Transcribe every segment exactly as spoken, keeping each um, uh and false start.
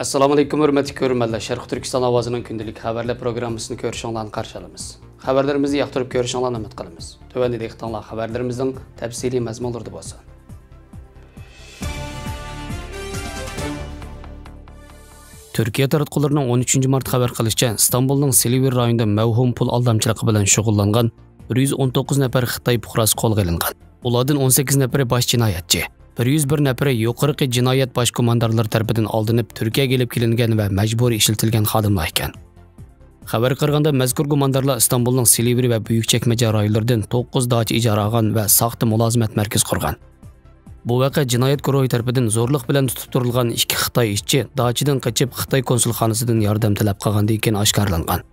ئەسسالامۇئەلەيكۇم، ھۆرمەتلىك كۆرۈرمەنلەر. شەرقىي تۈركىستان ئاۋازىنىڭ كۈندىلىك خەۋەرلەر پروگراممىسىنى كۆرۈشۈڭلارنى قارشى ئالىمىز. خەۋەرلىرىمىزنى ياقتۇرۇپ كۆرۈشۈڭلارنى ئۈمىد قىلىمىز. تۆۋەندە دىققىتىڭلار خەۋەرلىرىمىزنىڭ تەپسىلىي مەزمۇنلىرىدا بولسۇن. تۈركىيە تاراتقۇلىرىنىڭ ئون ئۈچىنچى مارت خەۋەر قىلىشىچە، ئىستانبۇلنىڭ سىلىۋرى رايونىدا مەۋھۇم پۇل ئالدامچىلىقى بىلەن شۇغۇللانغان بىر يۈز ئون توققۇز نەپەر خىتاي پۇقراسى قولغا ئېلىنغان. ئۇلاردىن ئون سەككىز نەپىرى باش جىنايەتچى، بىر يۈز بىر نەپىرى يۇقىرىقى جىنايەت باش كوماندىرلىرى تەرىپىدىن ئالدىنىپ تۈركىيەگە ئېلىپ كېلىنگەن ۋە مەجبۇرىي ئىشلىتىلگەن خادىملار ئىكەن. خەۋەرگە قارىغاندا، مەزكۇر گۇماندارلار ئىستانبۇلنىڭ سىلىۋرى ۋە بۈيۈك چەكمىجە رايونلىرىدىن توققۇز داچا ئىجارە ئالغان ۋە ساختا مۇلازىمەت مەركىزى قۇرغان. بۇ ۋەقە جىنايەت گۇرۇھى تەرىپىدىن زورلۇق بىلەن تۇتۇپ تۇرۇلغان ئىككى خىتاي ئىشچى داچىدىن قېچىپ، خىتاي كونسۇلخانىسىدىن ياردەم تىلەپ قالغاندىن كېيىن ئاشكارىلانغان.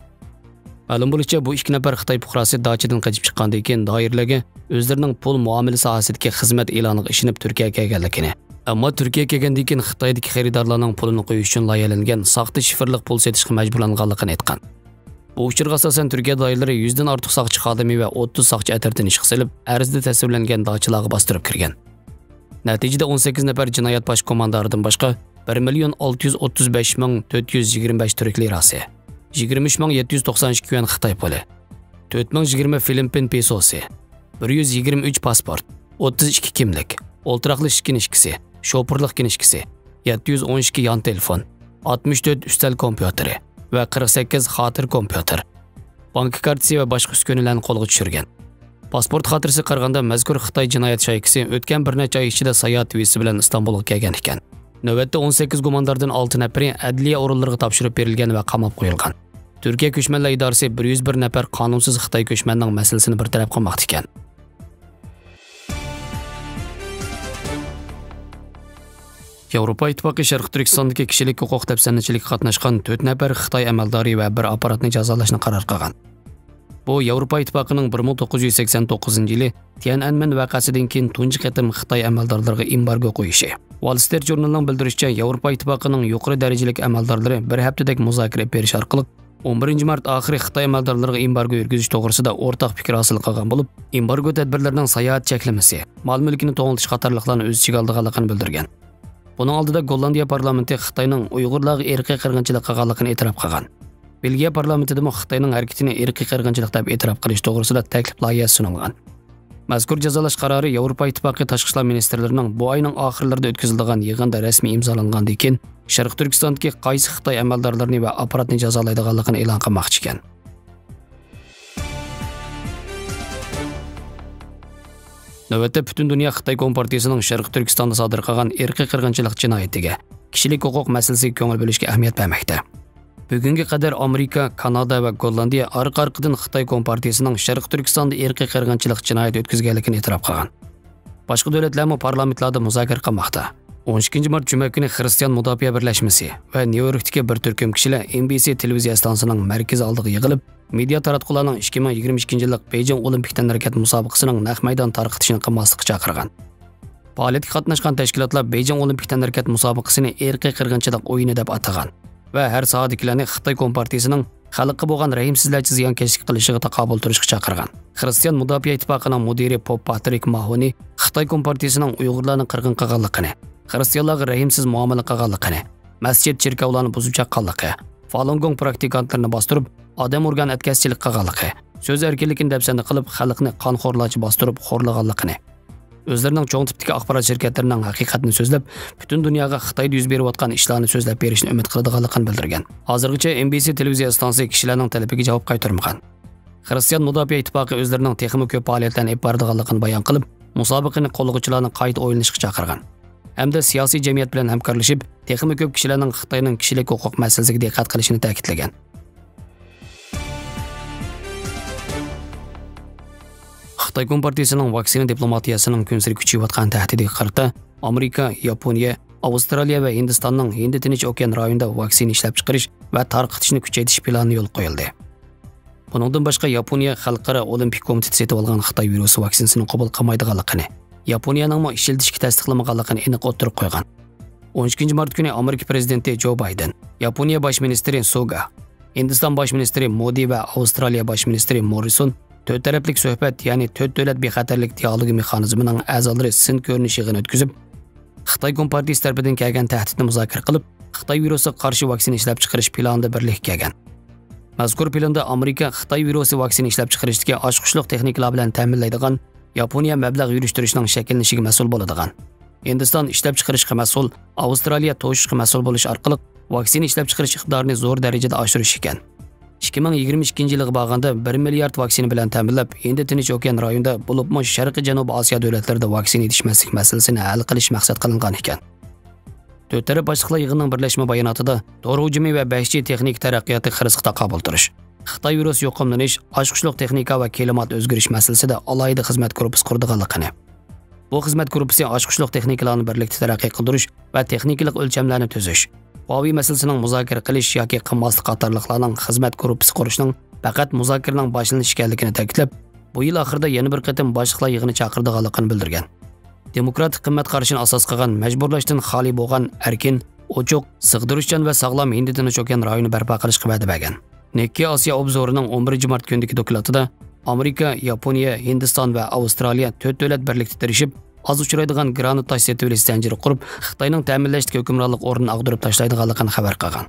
مەلۇم بولۇشىچە، بۇ ئىككى نەپەر خىتاي پۇقراسى داچىدىن قېچىپ چىققاندىن كېيىن، دائىرىلەرگە ئۆزلىرىنىڭ پۇل مۇئامىلە ساھەسىدىكى خىزمەت ئېلانىغا ئىشىنىپ تۈركىيەگە كەلگەنلىكىنى، ئەمما تۈركىيەگە كەلگەندىن كېيىن خىتايدىكى خېرىدارلارنىڭ پۇلىنى قويۇش ئۈچۈن لايىھەلەنگەن ساختا شىفىرلىق پۇل سېتىشقا مەجبۇرلانغانلىقىنى ئېيتقان. بۇ ئۇچۇرغا ئاساسەن، تۈركىيە دائىرىلىرى يۈزدىن ئارتۇق ساقچى خادىمى ۋە ئوتتۇز ساقچى ئەترىتىنى ئىشقا سېلىپ، ئەرزدە تەسۋىرلەنگەن داچىلارغا باستۇرۇپ كىرگەن. نەتىجىدە، ئون سەككىز نەپەر جىنايەت باش كوماندارىدىن باشقا، بىر مىليون ئالتە يۈز ئوتتۇز بەش مىڭ تۆت يۈز يىگىرمە بەش تۈرك لىراسى، يىگىرمە ئۈچ مىڭ يەتتە يۈز توقسان ئىككى يۈەن خىتاي پۇلى، تۆت مىڭ يىگىرمە فىلىپپىن پېسوسى، بىر يۈز يىگىرمە ئۈچ پاسپورت، ئوتتۇز ئىككى كىملىك، ئولتۇراقلىشىش كىنىشكىسى، شوپۇرلۇق كىنىشكىسى، يەتتە يۈز ئون ئىككى يان تېلېفون، ئاتمىش تۆت ئۈستەل كومپيۇتېرى ۋە قىرىق سەككىز خاتىرە كومپيۇتېر، بانكا كارتىسى ۋە باشقا ئۈسكۈنىلەرنى قولغا چۈشۈرگەن. پاسپورت خاتىرىسىگە قارىغاندا، مەزكۇر خىتاي جىنايەت شايكىسى ئۆتكەن بىر نەچچە ئاي ئىچىدە ساياھەت ۋىزىسى بىلەن ئىستانبۇلغا كەلگەن ئىكەن. نۆۋەتتە ئون سەككىز گۇمانداردىن ئالتە نەپىرى ئەدلىيە ئورۇنلىرىغا تاپشۇرۇپ بېرىلگەن ۋە قاماپ قويۇلغان. تۈركىيە كۆچمەنلەر ئىدارىسى بىر يۈز بىر نەپەر قانۇنسىز خىتاي كۆچمەننىڭ مەسىلىسىنى بىر تەرەپ قىلماقتا ئىكەن. ياۋروپا ئىتتىپاقى شەرقىي تۈركىستاندىكى كىشىلىك ھوقۇق دەپسەندىچىلىكىگە قاتناشقان تۆت نەپەر خىتاي ئەمەلدارى ۋە بىر ئاپپاراتنى جازالاشنى قارار قىلغان. بۇ ياۋروپا ئىتتىپاقىنىڭ بىر مىڭ توققۇز يۈز سەكسەن توققۇزىنچى يىلى تيەنئەنمېن ۋەقەسىدىن كېيىن تۇنجى قېتىم خىتاي ئەمەلدارلىرىغا ئېمبارگو قويۇشى. ۋال سترىت ژۇرنىلىنىڭ بىلدۈرۈشىچە، ياۋروپا ئىتتىپاقىنىڭ يۇقىرى دەرىجىلىك ئەمەلدارلىرى بىر ھەپتىدەك مۇزاكىرە ئېلىپ بېرىش ئارقىلىق، ئون بىرىنچى مارت ئاخىرى خىتاي ئەمەلدارلىرىغا ئېمبارگو يۈرگۈزۈش توغرىسىدا ئورتاق پىكىر ھاسىل قىلغان بولۇپ، ئېمبارگو تەدبىرلىرىنىڭ ساياھەت چەكلىمىسى، مال-مۈلكىنى توڭلىتىش قاتارلىقلارنى ئۆز ئىچىگە ئالىدىغانلىقىنى بىلدۈرگەن. بۇنىڭ ئالدىدا گوللاندىيە پارلامېنتى خىتاينىڭ ئۇيغۇرلارغا ئىرقىي قىرغىنچىلىق قىلغانلىقىنى ئېتىراپ قىلغان. بېلگىيە پارلامېنتىدىمۇ خىتاينىڭ ھەرىكىتىنى ئىرقىي قىرغىنچىلىق دەپ ئېتىراپ قىلىش توغرىسىدا تەكلىپ لايىھەسى سۇنۇلغان. مەزكۇر جازالاش قارارى ياۋروپا ئىتتىپاقى تاشقى ئىشلار مىنىستىرلىرىنىڭ بۇ ئاينىڭ ئاخىرلىرىدا ئۆتكۈزۈلىدىغان يىغىندا رەسمىي ئىمزالاندىن كېيىن، شەرقىي تۈركىستاندىكى قايسى خىتاي ئەمەلدارلىرىنى ۋە ئاپپاراتنى جازالايدىغانلىقىنى ئېلان قىلماقچى ئىكەن. نۆۋەتتە پۈتۈن دۇنيا خىتاي كومپارتىيىسىنىڭ شەرقىي تۈركىستاندا سادىر قىلغان ئىرقىي قىرغىنچىلىق جىنايىتىگە، كىشىلىك ھوقۇق مەسىلىسىگە كۆڭۈل بۆلۈشكە ئەھمىيەت بەرمەكتە. بۈگۈنگە قەدەر ئامېرىكا، كانادا ۋە گوللاندىيە ئارقا-ئارقىدىن خىتاي كومپارتىيىسىنىڭ شەرقىي تۈركىستاندا ئىرقىي قىرغىنچىلىق جىنايىتى ئۆتكۈزگەنلىكىنى ئېتىراپ قىلغان. باشقا دۆلەتلەرمۇ پارلامېنتلاردا مۇزاكىرە قىلماقتا. ئون ئىككىنچى مارت جۈمە كۈنى خىرىستىيان مۇداپىئە بىرلەشمىسى ۋە نيۇ يوركتىكى بىر تۈركۈم كىشىلەر ئېن بى سى تېلېۋىزىيە ئىستانسىسىنىڭ مەركىزى ئالدىغا يىغىلىپ، مېدىيا تاراتقۇلارنىڭ ئىككى مىڭ يىگىرمە ئىككىنچى يىللىق بېيجىڭ ئولىمپىك تەنھەرىكەت مۇسابىقىسىنىڭ نەق مەيدان تارقىتىشىنى قىلماسلىققا چاقىرغان. پائالىيەتكە قاتناشقان تەشكىلاتلار بېيجىڭ ئولىمپىك تەنھەرىكەت مۇسابىقىسىنى ئىرقىي قىرغىنچىلىق ئويۇنى دەپ ئاتىغان ۋە ھەر ساھەدىكىلەرنى خىتاي كومپارتىيىسىنىڭ خەلققە بولغان رەھىمسىزلەرچە زىيانكەشلىك قىلىشىغا تاقابىل تۇرۇشقا چاقىرغان. خىرىستىيان مۇداپىئە ئىتتىپاقىنىڭ مۇدىرى پوپ پاترىك ماھونى خىتاي كومپارتىيىسىنىڭ ئۇيغۇرلارنى قىرغىن قىلغانلىقىنى، خىرىستىيانلارغا رەھىمسىز مۇئامىلە قىلغانلىقىنى، مەسچىت، چېركاۋلارنى بۇزۇپ چاققانلىقى، فالۇنگوڭ پراكتىكانتلىرىنى باستۇرۇپ، ئادەم ئۇرگان ئەتكەسچىلىك قىلغانلىقى، سۆز ئەركىنلىكىنى دەپسەندە قىلىپ، خەلقنى قانخورلارچە باستۇرۇپ خورلىغانلىقىنى، ئۆزلىرىنىڭ چوڭ تىپتىكى ئاخبارات شىركەتلىرىنىڭ ھەقىقەتنى سۆزلەپ، پۈتۈن دۇنياغا خىتايدا يۈز بېرىۋاتقان ئىشلارنى سۆزلەپ بېرىشنى ئۈمىد قىلىدىغانلىقىنى بىلدۈرگەن. ھازىرغىچە ئېن بى سى تېلېۋىزىيە ئىستانسىسى كىشىلەرنىڭ تەلىپىگە جاۋاب قايتۇرمىغان. خىرىستىيان مۇداپىئە ئىتتىپاقى ئۆزلىرىنىڭ تېخىمۇ كۆپ پائالىيەتلەرنى ئېلىپ بارىدىغانلىقىنى بايان قىلىپ، مۇسابىقىنى قوللىغۇچىلارنى قايتا ئويلىنىشقا چاقىرغان ھەمدە سىياسىي جەمئىيەت بىلەن ھەمكارلىشىپ، تېخىمۇ كۆپ كىشىلەرنىڭ خىتاينىڭ كىشىلىك ھوقۇق مەسىلىسىگە دىققەت قىلىشىنى تەكىتلىگەن. خىتاي كومپارتىيىسىنىڭ ۋاكسىنا دىپلوماتىيەسىنىڭ كۈنسېرى كۈچىيىۋاتقان تەھدىتىگە قارىتا، ئامېرىكا، ياپونىيە، ئاۋسترالىيە ۋە ھىندىستاننىڭ ھىندى تىنچ ئوكيان رايونىدا ۋاكسىنا ئىشلەپچىقىرىش ۋە تارقىتىشنى كۈچەيتىش پىلانى يولغا قويۇلدى. بۇنىڭدىن باشقا، ياپونىيە خەلقئارا ئولىمپىك كومىتېتى سېتىۋالغان خىتاي ۋىرۇسى ۋاكسىنىسىنى قوبۇل قىلمايدىغانلىقىنى، ياپونىيەنىڭمۇ ئىشلىتىشكە تەستىقلىمىغانلىقىنى ئېنىق ئوتتۇرىغا قويغان. ئون ئىككىنچى مارت كۈنى ئامېرىكا پىرېزىدېنتى جو بايدېن، ياپونىيە باش مىنىستىرى سۇگا، ھىندىستان باش مىنىستىرى مودى ۋە ئاۋسترالىيە باش مىنىستىرى موررىسون تۆت تەرەپلىك سۆھبەت، يەنى تۆت دۆلەت بىخەتەرلىك دىئالوگى مېخانىزمىنىڭ ئەزالىرى سىن كۆرۈنۈش يىغىنى ئۆتكۈزۈپ، خىتاي كومپارتىيىسى تەرىپىدىن كەلگەن تەھدىتنى مۇزاكىرە قىلىپ، خىتاي ۋىرۇسىغا قارشى ۋاكسىنا ئىشلەپچىقىرىش پىلانىدا بىرلىككە كەلگەن. مەزكۇر پىلاندا ئامېرىكا خىتاي ۋىرۇسى ۋاكسىنا ئىشلەپچىقىرىشتىكى ئاچقۇچلۇق تېخنىكىلار بىلەن تەمىنلەيدىغان ياپونىيە مەبلەغ يۈرۈشتۈرۈشنىڭ شەكىللىنىشىگە مەسئۇل بولىدىغان. ھىندىستان ئىشلەپچىقىرىشقا مەسئۇل، ئاۋسترالىيە توشۇشقا مەسئۇل بولۇش ئارقىلىق ۋاكسىنا ئىشلەپچىقىرىش ئىقتىدارىنى زور دەرىجىدە ئاشۇرۇش ئىكەن. ئىككى مىڭ يىگىرمە ئىككىنچى يىلغا بارغاندا بىر مىليارد ۋاكسىنا بىلەن تەمىنلەپ، ھىندى تىنچ ئوكيان رايونىدا، بولۇپمۇ شەرقىي جەنۇبىي ئاسىيا دۆلەتلىرىدە ۋاكسىنا يېتىشمەسلىك مەسىلىسىنى ھەل قىلىش مەقسەت قىلىنغان ئىكەن. تۆت تەرەپ باشلىقلار يىغىنىنىڭ بىرلەشمە باياناتىدا تور ھۇجۇمى ۋە بەش جى تېخنىكا تەرەققىياتى خىرىسقا تاقابىل تۇرۇش، خىتاي ۋىرۇسى يۇقۇملىنىش، ئاچقۇچلۇق تېخنىكا ۋە كىلىمات ئۆزگىرىش مەسىلىسىدە ئالاھىدە خىزمەت گۇرۇپپىسى قۇرىدىغانلىقىنى، بۇ خىزمەت گۇرۇپپىسى ئاچقۇچلۇق تېخنىكىلارنى بىرلىكتە تەرەققىي قىلدۇرۇش ۋە تېخنىكىلىق ئۆلچەملەرنى تۈزۈش، ھۇاۋېي مەسىلىسىنىڭ مۇزاكىرە قىلىش ياكى قىلماسلىق قاتارلىقلارنىڭ خىزمەت گۇرۇپپىسى قۇرۇشنىڭ پەقەت مۇزاكىرىنىڭ باشلىنىش ئىكەنلىكىنى تەكىتلەپ، بۇ يىل ئاخىرىدا يەنە بىر قېتىم باشلىقلار يىغىنى چاقىرىدىغانلىقىنى بىلدۈرگەن. دېموكراتىك قىممەت قارىشىنى ئاساس قىلغان مەجبۇرلاشتىن خالىي بولغان ئەركىن، ئوچۇق، سىغدۇرۇشچان ۋە ساغلام ھىندى تىنچ ئوكيان رايونى بەرپا قىلىشقا ۋەدە بەرگەن. نىككېي ئاسىيا ئوبزورىنىڭ ئون بىرىنچى مارت كۈنىدىكى دوكلاتىدا ئامېرىكا، ياپونىيە، ھىندىستان ۋە ئاۋسترالىيە تۆت دۆلەت بىرلىكتە تىرىشىپ، ئاز ئۇچرايدىغان گرانىت تاش سېتىۋېلىش زەنجىرى قۇرۇپ، خىتاينىڭ تەمىنلەشتىكى ھۆكۈمرانلىق ئورنىنى ئاغدۇرۇپ تاشلايدىغانلىقىنى خەۋەر قىلغان.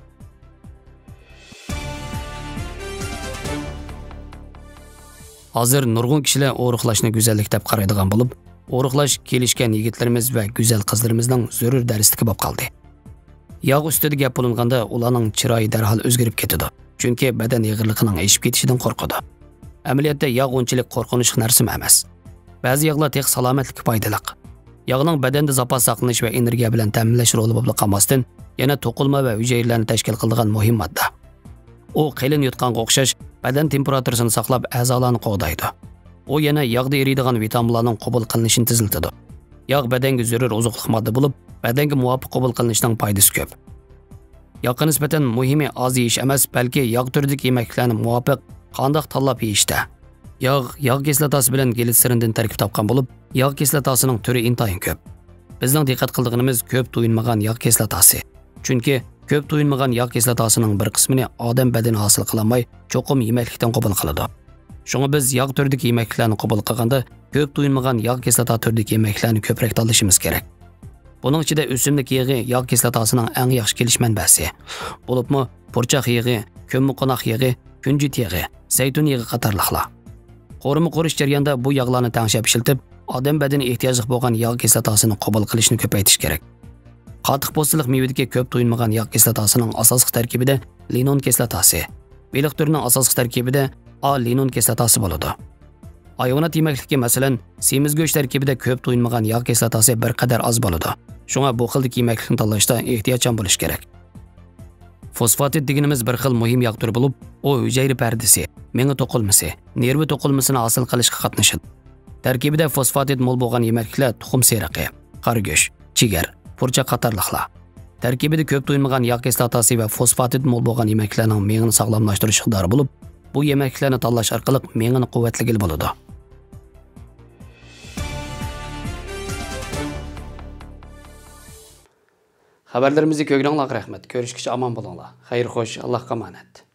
ھازىر نۇرغۇن كىشىلەر ئورۇقلاشنى گۈزەللىك دەپ قارايدىغان بولۇپ، ئورۇقلاش كېلىشكەن يىگىتلىرىمىز ۋە گۈزەل قىزلىرىمىزنىڭ زۆرۈر دەرسلىكى بولۇپ قالدى. ياغ ئۈستىدە گەپ بولۇنغاندا، ئۇلارنىڭ چىرايى دەرھال ئۆزگىرىپ كېتىدۇ. چۈنكى بەدەن ئېغىرلىقىنىڭ ئېشىپ كېتىشىدىن قورقىدۇ. ئەمەلىيەتتە ياغ ئۇنچىلىك قورقۇنچلۇق نەرسىمۇ ئەمەس. بەزى ياغلار تېخى سالامەتلىككە پايدىلىق. ياغنىڭ بەدەندە زاپاس ساقلىنىش ۋە ئېنېرگىيە بىلەن تەمىنلەش رولى بولۇپلا قالماستىن، يەنە توقۇلما ۋە ھۈجەيرىلەرنى تەشكىل قىلىدىغان مۇھىم ماددا. ئۇ قېلىن يوتقانغا ئوخشاش بەدەن تېمپېراتۇرىسىنى ساقلاپ، ئەزالارنى قوغدايدۇ. ئۇ يەنە ياغدا ئېرىيدىغان ۋىتامىنلارنىڭ قوبۇل قىلىنىشىنى تېزلىتىدۇ. ياغ بەدەنگە زۆرۈر ئوزۇقلۇق ماددا بولۇپ، بەدەنگە مۇۋاپىق قوبۇل قىلىنىشنىڭ پايدىسى كۆپ. ياغقا نىسبەتەن مۇھىمى ئاز يېيىش ئەمەس، بەلكى ياغ تۈرىدىكى يېمەكلىكلەرنى مۇۋاپىق، قانداق تاللاپ يېيىشتە. ياغ، ياغ كىسلاتاسى بىلەن گلىتسېرىندىن تەركىب تاپقان بولۇپ، ياغ كىسلاتاسىنىڭ تۈرى ئىنتايىن كۆپ. بىزنىڭ دىققەت قىلىدىغىنىمىز كۆپ تويۇنمىغان ياغ كىسلاتاسى. چۈنكى كۆپ تويۇنمىغان ياغ كىسلاتاسىنىڭ بىر قىسمىنى ئادەم بەدىنى ھاسىل قىلالماي، چوقۇم يېمەكلىكتىن قوبۇل قىلىدۇ. شۇڭا بىز ياغ تۈرىدىكى يېمەكلىكلەرنى قوبۇل قىلغاندا، كۆپ تويۇنمىغان ياغ كىسلاتا تۈرىدىكى يېمەكلىكلەرنى كۆپرەك تاللىشىمىز كېرەك. بۇنىڭ ئىچىدە ئۆسۈملۈك يېغى ياغ كىسلاتاسىنىڭ ئەڭ ياخشى كېلىش مەنبەسى. بولۇپمۇ پۇرچاق يېغى، كۆممىقوناق يېغى، كۈنجۈت يېغى، زەيتۇن يېغى قاتارلىقلار. قورۇما قورۇش جەريانىدا بۇ ياغلارنى تەڭشەپ ئىشلىتىپ، ئادەم بەدىنى ئېھتىياجلىق بولغان ياغ كىسلاتاسىنى قوبۇل قىلىشنى كۆپەيتىش كېرەك. قاتتىق پوستىلىق مېۋىدىكى كۆپ تويۇنمىغان ياغ كىسلاتاسىنىڭ ئاساسلىق تەركىبىدە لىنون كىسلاتاسى، بېلىق تۈرىنىڭ ئاساسلىق تەركىبىدە ئا لىنون كىسلاتاسى بولىدۇ. ھايۋانات يېمەكلىكى، مەسىلەن، سېمىز گۆش تەركىبىدە كۆپ تويۇنمىغان ياغ كىسلاتاسى بىر قەدەر ئاز بولىدۇ. شۇڭا بۇ خىلدىكى يېمەكلىكنى تاللاشتا ئېھتىياتچان بولۇش كېرەك. فوسفاتىد دېگىنىمىز بىر خىل مۇھىم ياغ تۈرى بولۇپ، ئۇ ھۈجەيرە پەردىسى، مېڭە توقۇلمىسى، نېرۋا توقۇلمىسىنى ھاسىل قىلىشقا قاتنىشىدۇ. تەركىبىدە فوسفاتىد مول بولغان يېمەكلىكلەر تۇخۇم سېرىقى، قارا گۆش، جىگەر، پۇرچاق قاتارلىقلار. تەركىبىدە كۆپ تويۇنمىغان ياغ كىسلاتاسى ۋە فوسفاتىد مول بولغان يېمەكلىكلەرنىڭ مېڭىنى ساغلاملاشتۇرۇش ئىقتىدارى بولۇپ، بۇ يېمەكلىكلەرنى تاللاش ئارقىلىق مېڭىنى قۇۋۋەتلىگىلى بولىدۇ. خەۋەرلىرىمىزنى كۆرگىنىڭلارغا رەھمەت. كۆرۈشكىچە ئامان بولۇڭلار. خەير خوش، ئاللاھقا ئامانەت.